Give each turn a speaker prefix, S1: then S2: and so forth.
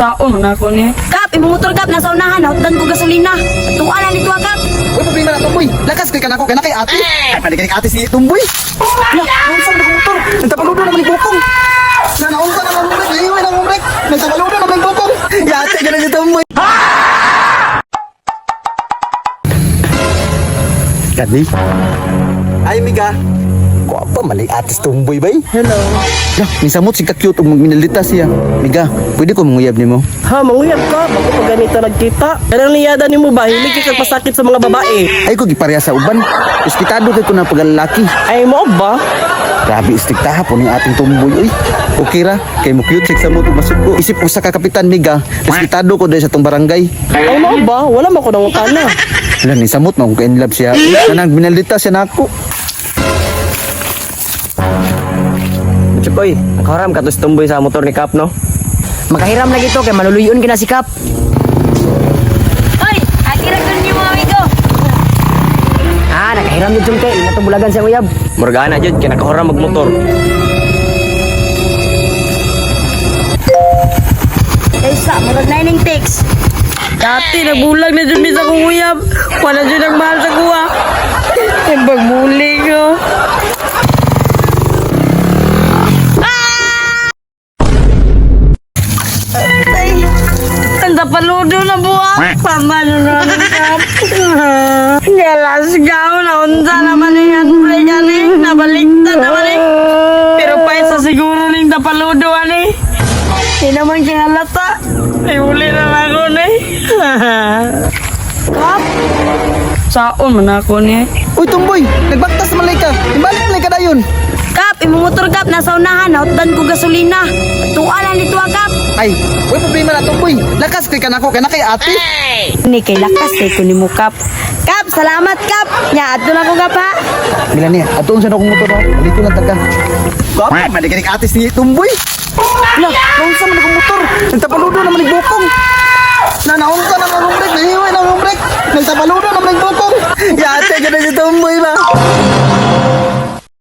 S1: Taon na ako ni.
S2: Kap, imong motor, Kap, nasa unahan, nautdan ko gasolina. Tuwa na nito, Kap.
S3: Uy, problema na, Tumboy. Lakas kay kanako kay na kay ate. Ay, panig ate si Tumboy. La, naunsa man akong motor. Nagtapaludo naman yung bukong. Na naunsa naman ang brake. Liway na ang brake. Nagtapaludo naman yung bukong. Yate ka na si Tumboy. Kani? Ay, miga. Kuwapa, mali ate si Tumboy bay.
S4: Hello.
S3: La, misamot si ka-cute ug magminalita siya. Miga, pwede ko manguyab nimo.
S4: Ha, manguyab ka. Bago pa ganito nagkita. Kanang niyada nimo ba, hilig kay kag pasakit sa mga babae.
S3: Ay ko gipareha sa uban. Respetado kay ko na paglalaki.
S4: Ay mo ba?
S3: Grabe istiktaha po ning ating tumboy uy. Okay ra kay mo cute sa mo masuko. Isip usa ka kapitan miga, respetado ko dahil sa tong barangay.
S4: Ay mo ba? Wala mo ko nangutana.
S3: Wala ni samot mo kung in love siya. Kanang binalita siya nako.
S5: Chukoy, nakaharam ka to sa tumboy sa motor ni Kap, no?
S6: Makahiram lagi to kay maluluyon ka na si Kap.
S2: Oy, akira ko niyo mga amigo.
S6: Ah, nakahiram jud kay imo tong bulagan sa uyab.
S5: Morgana jud kay nakaharam magmotor.
S2: Kaysa, murag na ining text.
S1: Dati nabulag na jud mi sa akong uyab. Wala jud ang mahal sa kuha. Ay pagmuli ko. Ay, ang tapaludo na buwa. Pamalo na ang Kap. Galas gaw na unsa naman yung handbrake ani. Nabaliktad naman eh. Pero pa sa siguro ning tapaludo ani. Di naman kay halata. Ay uli na lang ako ni. Kap! Saon man ako ni.
S3: Uy tumboy, nagbaktas man ka. Ibalik man ka dayon.
S2: Kap, imong motor, Kap, nasa unahan, nautdan ko gasolina. Tuwa na nito, Kap.
S3: Ay, uy problema na tumboy. Lakas kay kanako kay na kay ate.
S2: Ni kay lakas kay ko nimo, Kap. Kap, salamat, Kap. Nya adto na ko, Kap, ha.
S3: Mila niya, atuon sa akong motor. No? Dito lang taga. Gwapa, man kay ate si Tumboy. La, naunsa man akong motor. Nagtapaludo naman yung bukong. Na naunsa naman ang brake.